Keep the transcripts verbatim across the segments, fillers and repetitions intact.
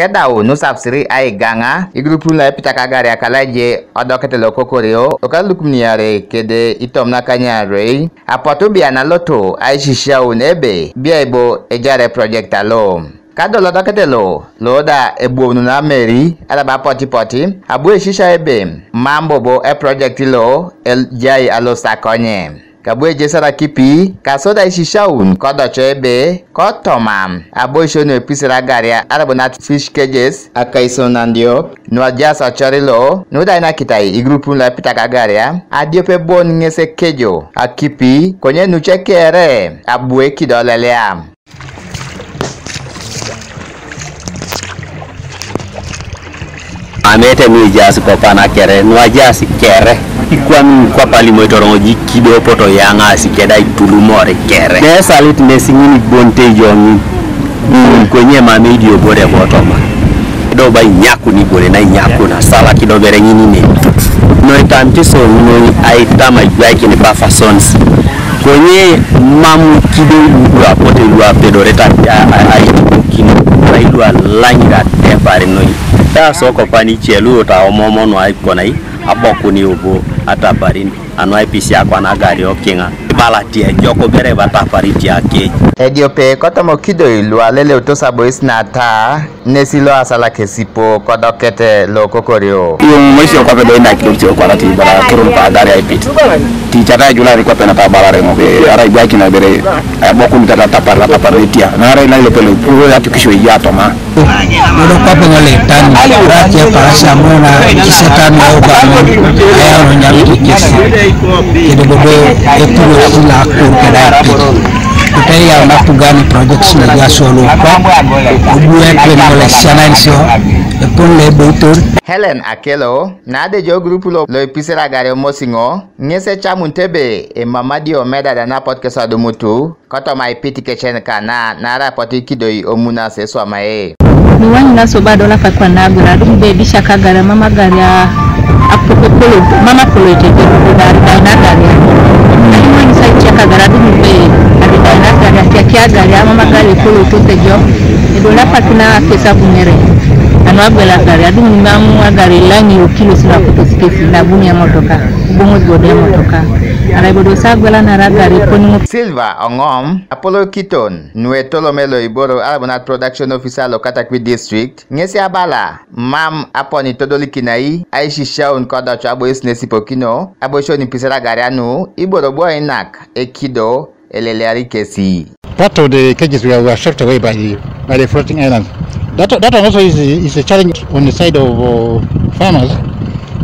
Kedau nusapsiri aigaŋa igurupun loepita kagaria kalaije odokete lokokoreo okalukumuniare kede itomon akanyarei apotu bia naloto aisisiaun ebe biai bo ejare project alo. Kadol odokete lo, lo da ebuounun ameri araba apotipoti, abu esisia ebe mam bobo eproject lo ejai alosakonye. Kabu ejesar akipi kasoda isisiaun kodoco ebe kotoma aboisio nuepisir agaria arabo nat fish cages akaisonandiop nuajas ocori lo nuda ainakitai igurupun loepitak agaria adiop ebon ŋes ekejo akipi konye nuce kere abu ekido lelea. Amete nuijaas kopa nakere nuajaas kere ikwami kwapa limoitoroŋo jikido poto yaŋaasi keda itulumori kere nesalit nesi ŋin ibonte ijo ŋin. Mm, konye mama idiobore botoma do ba inyakun ibore na inyakun asala kidobere ŋinine. Noitamit iso noi aitama igwaikin buffer zones. Konye mam kido iluapote luapedoreta aitukin lualanyira tepar noi. Tasoko pani ice luota omomono aikonai abokuni obo ataparin anu aipisia kwana agari okiŋa. Ibala tie ejok bere batapari tie akec. Ediope kotoma okidoi lualeleutos abois nata nesi loasalak esipo kodokete lokokorio. Iyoŋ ŋesi kwape do inakidor tio kwana ti bara kirun pa agari aipit. Ti cata ejulari kwape nata abalare ŋobe ara ibwaikina bere abokuni tata tapar tapar etia nara ina ilepele puro atukisho iya toma. Modo kwape ŋole tani ratie parasi amona isetan yau bano ayau no nyam tikesi. Kede bodo eturo sila kur keda ipit. Kutai yau natugani projects na jasolo kwa. Obu etwe ŋole sianain sio. Epon le boitor. Helen Akelo, nadejo grupu lo, lo ipisir agare omosiŋo, ŋes ecamun tebe emamadio medada napot kes adumutu, kotoma aipit kecen kana naarai apotu ikidoi omunas eswamae. Nuwany naso ba dola kakwan nagwel adum be disha kagara mama garia apoko polo mama polo ete be dar dai na garia. Ani wany sa icha kagara adum be ari dai na garia sia kia garia mama garia polo to se jo. Edola pakina kesa bunere. Anu agwel agari adum mamu agari lani okilo sila kuto sikesi na buni emotoka. Bongo gode emotoka. Ara ibodo sa agwela na ragari koni mo. Silva Oŋom, Apollo Kiton, nuetolome lo iboro Arabunat Production Officer lo Katakwi District, ŋesi abala mam aponi todolikinai aisisiaun kodoco abois nesipokino aboisio nipisar agaria nu iboro boinak ekido eleleari kesi. Part of the cages were, were swept away by the, by the floating island. That, that one also is a, is a challenge on the side of uh, farmers,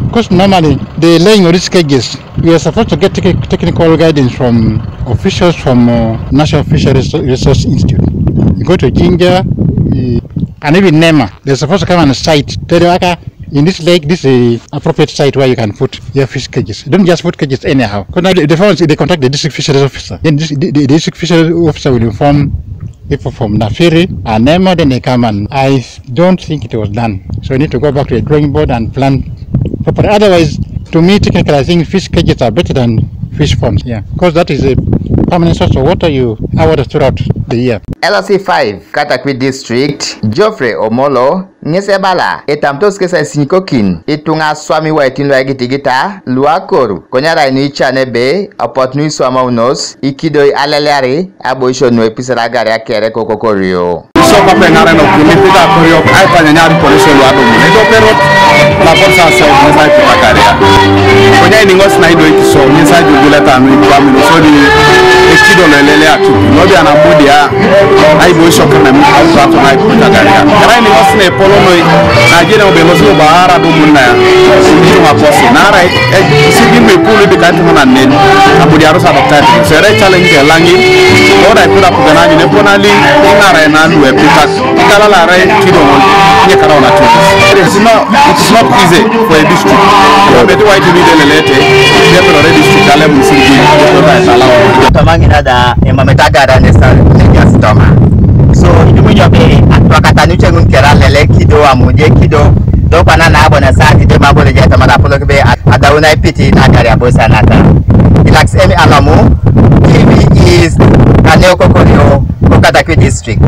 because normally the laying of these cages, we are supposed to get tec- technical guidance from officials from uh, National Fisheries Resource Institute. You go to Jinja, uh, and even nema, they're supposed to come and cite, tell you, "Aka, in this lake, this is a appropriate site where you can put your fish cages." Don't just put cages anyhow. 'Cause now the, the farmers, they contact the district fisheries officer. Then this, the, the district fisheries officer will inform people from Nafiri and nema, then they come, and I don't think it was done. So we need to go back to the drawing board and plan properly. Otherwise, to me, technically, I think fish cages are better than fish ponds. Yeah, because that is a permanent source of water you have water throughout the year. L C five, Katakwi District, Geoffrey Omolo, ŋes ebala etamtos kes aisinyikokin ituŋa aswam iwaitin luaigitigita luakoru konyarai nuican ebe apot nuiswamaunos ikidoi aleleari aboisio nuepisar agaria kere kokokorio. Isio kwape ŋaren okuni Peter Akoriok aitanyanyar ipolisio luadumun edoperot lapot saseu ŋes aipit agaria. Konye ainiŋos naidoikisio ŋes aijujuleta nuikwam inosodi ekido loelelea akipi lobian amudia aiboisio kemem autatu naipit agaria. Kerai niŋos naepol noi najeneu belosi bobo aar adumun na ituŋa kosi naarai isidi nuepul idika ituŋanan nen amudiaros adokta etiŋ. So erai challenge kelaŋi oda ipira pugananyun eponali iŋarai naluepitak. Ikalala arai kidoŋol nyekarau na tulis. It's not, it's not easy for a district. Meti waiti ni delelete, dependore district ale musirgi. Tamaŋina da emameta gara nesa legas toma. So idumu nyo be atwakata nuche ŋun kera lele kido amuje kido. Do kwana na abona sa ti de mabole je tama da polo be adawu na ipiti na gari abosa nata. Ilax emi alamu. T V is Kaneo Kokorio, Katakwi District.